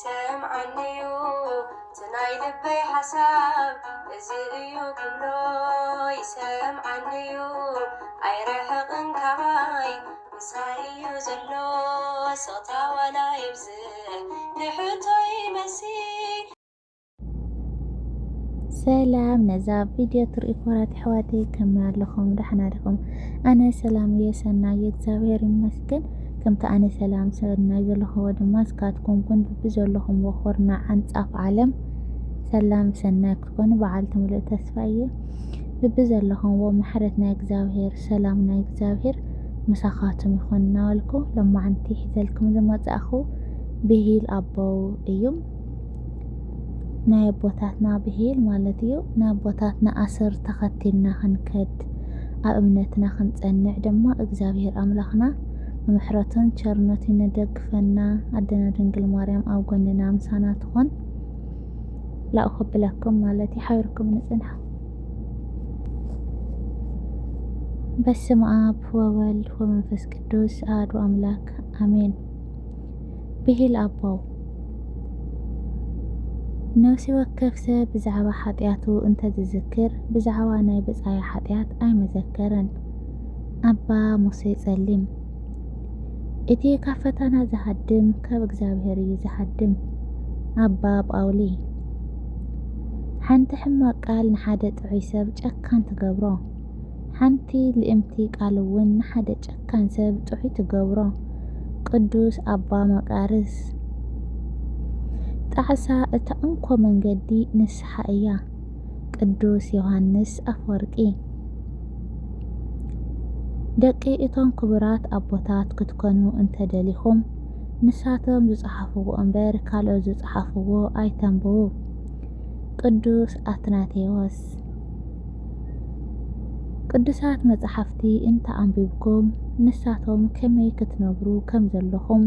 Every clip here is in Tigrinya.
ይሰምዓኒዩ እቲ ናይ ልበይ ሓሳብ፣ እዚ እዩ ክብሎ ይሰምዓኒዩ። ኣይርሕቕን ካባይ፣ ምሳይ እዩ ዘሎ። ስቕታ ዋላ ይብዝሕ፣ ንሕቶ ይመስል። ሰላም ነዛ ቪድዮ ትርኢ ክቡራት ኣሕዋተይ፣ ከመይ ኣለኹም? ደሕና ዲኹም? ኣነ ሰላም እየ፣ ሰናይ እየ፣ እግዚኣብሔር ይመስገን። ከምቲ ኣነ ሰላም ሰናይ ዘለኹዎ ድማ እስካትኩም ኩን ብብዘለኹምዎ ኩርናዕ ኣንጻፍ ዓለም ሰላም ሰናይ ክትኮኑ በዓልቲ ምሉእ ተስፋ እየ። ብብዘለኹምዎ ምሕረት ናይ እግዚኣብሔር፣ ሰላም ናይ እግዚኣብሔር ምሳኻትኩም ይኹን እናበልኩ፣ ሎማዓንቲ ሒዘልኩም ዝመጻእኹ ብሂል ኣቦው እዩ። ናይ ኣቦታትና ብሂል ማለት እዩ። ናይ ኣቦታትና ኣሰር ተኸቲልና ክንከድ፣ ኣብ እምነትና ክንጸንዕ ድማ እግዚኣብሔር ኣምላኽና ብምሕረቱን ቸርነቱን ንደግፈና። ኣደና ድንግል ማርያም ኣብ ጎንና ምሳና ትኾን። ላኡ ከብለኩም ማለት እዩ። ሓቢርኩም ንጽንሕ። በስመ ኣብ ወወልድ ወመንፈስ ቅዱስ ኣሐዱ ኣምላክ ኣሜን። ብሂል ኣቦው። ነፍሲ ወከፍ ሰብ ብዛዕባ ሓጢኣቱ እንተዝዝክር፣ ብዛዕባ ናይ ብጻዩ ሓጢኣት ኣይመዘከረን። ኣባ ሙሴ ጸሊም። እቲ ካብ ፈተና ዝሃድም ካብ እግዚኣብሔር እዩ ዝሃድም። ኣባ ጳውሊ። ሓንቲ ሕማቕ ቃል ንሓደ ጥዑይ ሰብ ጨካን ትገብሮ። ሓንቲ ልእምቲ ቃል እውን ንሓደ ጨካን ሰብ ጥዑይ ትገብሮ። ቅዱስ ኣባ መቃርስ። ጣዕሳ እታ እንኮ መንገዲ ንስሓ እያ። ቅዱስ ዮሃንስ ኣፈወርቂ። ደቂ እቶም ክቡራት ኣቦታት ክትኮኑ እንተደሊኹም፣ ንሳቶም ዝጸሓፍዎ እምበር ካልኦት ዝጸሓፍዎ ኣይተንብቡ። ቅዱስ ኣትናቴዎስ። ቅዱሳት መጻሕፍቲ እንተ ኣንቢብኩም፣ ንሳቶም ከመይ ክትነብሩ ከም ዘለኹም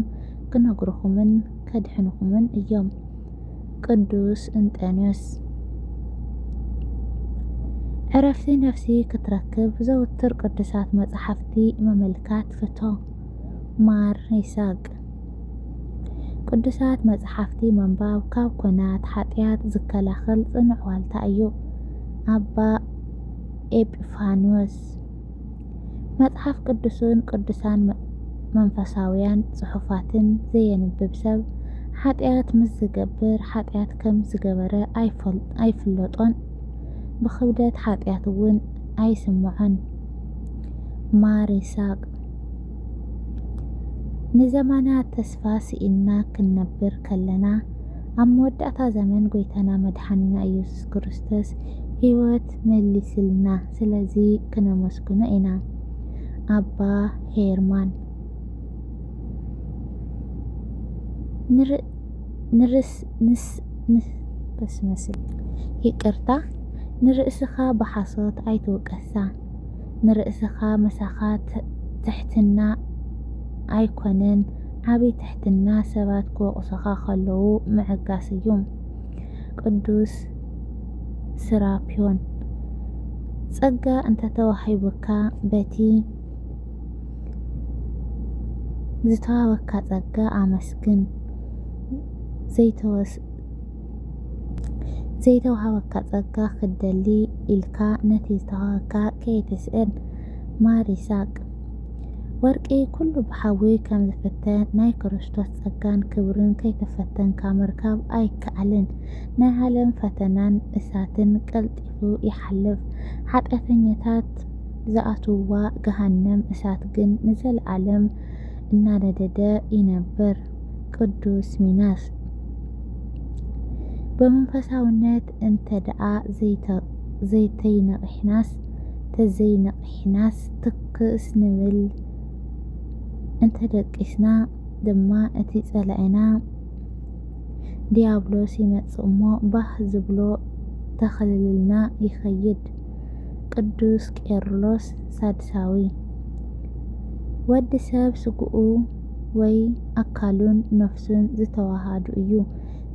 ክነግርኹምን ከድሕንኹምን እዮም። ቅዱስ እንጠንዮስ። ዕረፍቲ ነፍሲ ክትረክብ ዘውትር ቅዱሳት መጻሕፍቲ ምምልካት ፍቶ። ማር ይስሐቅ። ቅዱሳት መጻሕፍቲ ምንባብ ካብ ኲናት ሓጢኣት ዝከላኸል ጽኑዕ ዋልታ እዩ። ኣባ ኤጲፋንዮስ። መጽሓፍ ቅዱስን ቅዱሳን መ-፣ መንፈሳውያን ጽሑፋትን ዘየንብብ ሰብ፣ ሓጢኣት ምስ ዝገብር፣ ሓጢኣት ከም ዝገበረ ኣይፈል-፣ ኣይፍለጦን፣ ብኽብደት ሓጢኣት እውን ኣይስምዖን። ማር ይስሐቅ። ንዘመናት ተስፋ ስኢንና ክንነብር ከለና፣ ኣብ መወዳእታ ዘመን ጐይታና መድሓኒና ኢየሱስ ክርስቶስ ህይወት መሊስልና፣ ስለዚ ክነመስግኖ ኢና። ኣባ ሄርማን። ንር-፣ ንርስ-፣ ንስ-፣ ንስ-፣ በስመስል። ይቅርታ፣ ንርእስኻ ብሓሶት ኣይትውቀሳ። ንርእስኻ ምሳኻ ት-፣ ትሕትና ኣይኮነን፣ ዓቢ ትሕትና ሰባት ክወቕሱኻ ከለዉ ምዕጋስ እዩ። ቅዱስ ስራፕዮን። ጸጋ እንተተዋሂቡካ በቲ ዝተዋህበካ ጸጋ ኣመስግን። ዘይተወስ-፣ ዘይተዋህበካ ጸጋ ክትደሊ ኢልካ ነቲ ዝተዋህበካ ከይትስእን። ማር ይስሐቅ። ወርቂ ኩሉ ብሓዊ ከም ዝፍተን ናይ ክርስቶስ ጸጋን ክብርን ከይተፈተንካ ምርካብ ኣይከኣልን። ናይ ዓለም ፈተናን እሳትን ቀልጢፉ ይሓልፍ። ሓጢኣተኛታት ዝኣትውዋ ገሃነም እሳት ግን ንዘለኣለም እናነደደ ይነብር። ቅዱስ ሚናስ። ብመንፈሳውነት እንተ ደኣ ዘይተ-፣ ዘይተይነቒሕናስ፣ ተዘይነቒሕናስ ትክስ ንብል እንተ ደቂስና ድማ፣ እቲ ጸላኢና ዲያብሎስ ይመጽእ እሞ፣ ባህ ዝብሎ ተኸልልና ይኸይድ። ቅዱስ ቄርሎስ ሳድሳዊ። ወዲ ሰብ ስግኡ ወይ ኣካሉን ነፍሱን ዝተዋሃዱ እዩ።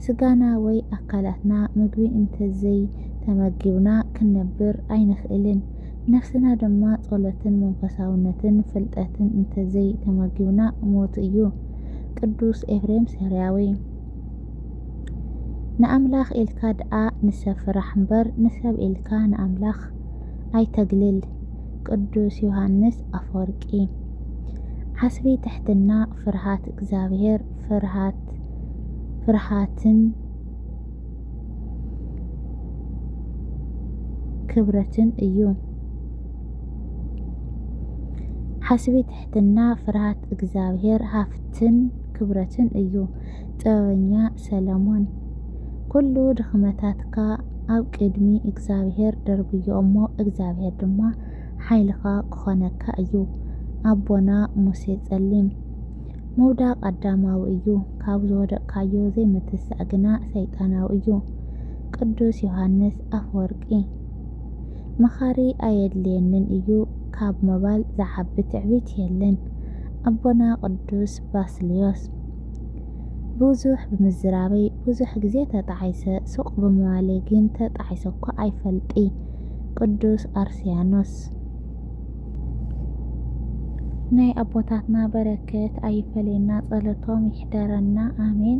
ስጋና ወይ ኣካላትና ምግቢ እንተዘይተመጊብና ክንነብር ኣይንኽእልን። ነፍስና ድማ ጸሎትን መንፈሳውነትን ፍልጠትን እንተዘይተመጊብና ሞት እዩ። ቅዱስ ኤፍሬም ሶርያዊ። ንኣምላኽ ኢልካ ደኣ ንሰብ ፍራሕ እምበር፣ ንሰብ ኢልካ ንኣምላኽ ኣይተግልል። ቅዱስ ዮሃንስ ኣፈወርቂ። ዓስቢ ትሕትና፣ ፍርሃት እግዚኣብሔር፣ ፍርሃት፣ ፍርሃትን ክብረትን እዩ። ዓስቢ ትሕትና፣ ፍርሃት እግዚኣብሔር፣ ሃፍትን ክብረትን እዩ። ጥበበኛ ሰለሞን። ኩሉ ድኽመታትካ ኣብ ቅድሚ እግዚኣብሔር ደርብዮ እሞ፣ እግዚኣብሔር ድማ ሓይልኻ ክኾነካ እዩ። ኣቦና ሙሴ ጸሊም። ምውዳቕ ኣዳማዊ እዩ፣ ካብ ዝወደቕካዮ ዘይምትሳእ ግና ሰይጣናዊ እዩ። ቅዱስ ዮሃንስ ኣፈወርቂ። መኻሪ ኣየድልየንን እዩ ካብ ምባል ዝዓቢ ትዕቢት የለን። ኣቦና ቅዱስ ባስልዮስ። ብዙሕ ብምዝራበይ ብዙሕ ግዜ ተጣዒሰ፣ ሱቕ ብምባለይ ግን ተጣዒሰ እኳ ኣይፈልጢ። ቅዱስ ኣርሲያኖስ። ናይ ኣቦታትና በረከት ኣይፈለየና፣ ጸሎቶም ይሕደረና፣ ኣሜን።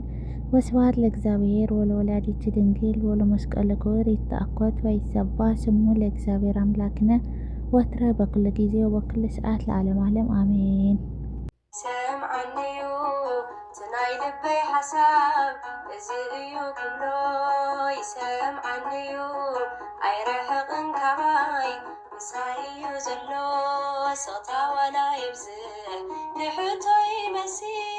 ወስብሐት ለእግዚኣብሔር ወለወላዲቱ ድንግል ወለመስቀሉ ክቡር። ይትአኮት ወይትሰባሕ ስሙ ለእግዚኣብሔር ኣምላክነ ወትረ በኩሉ ግዜ ወበኩሉ ሰዓት ለዓለመ ዓለም ኣሜን። ይሰምዓኒ'ዩ እቲ ናይ ልበይ ሓሳብ፣ እዚ እዩ ክብሎ ይሰምዓኒ'ዩ፣ ኣይርሕቕን ካባይ ምሳይ እዩ ዘሎ። ስቕታ ዋላ ይብዝሕ ንሕቶ ይመስል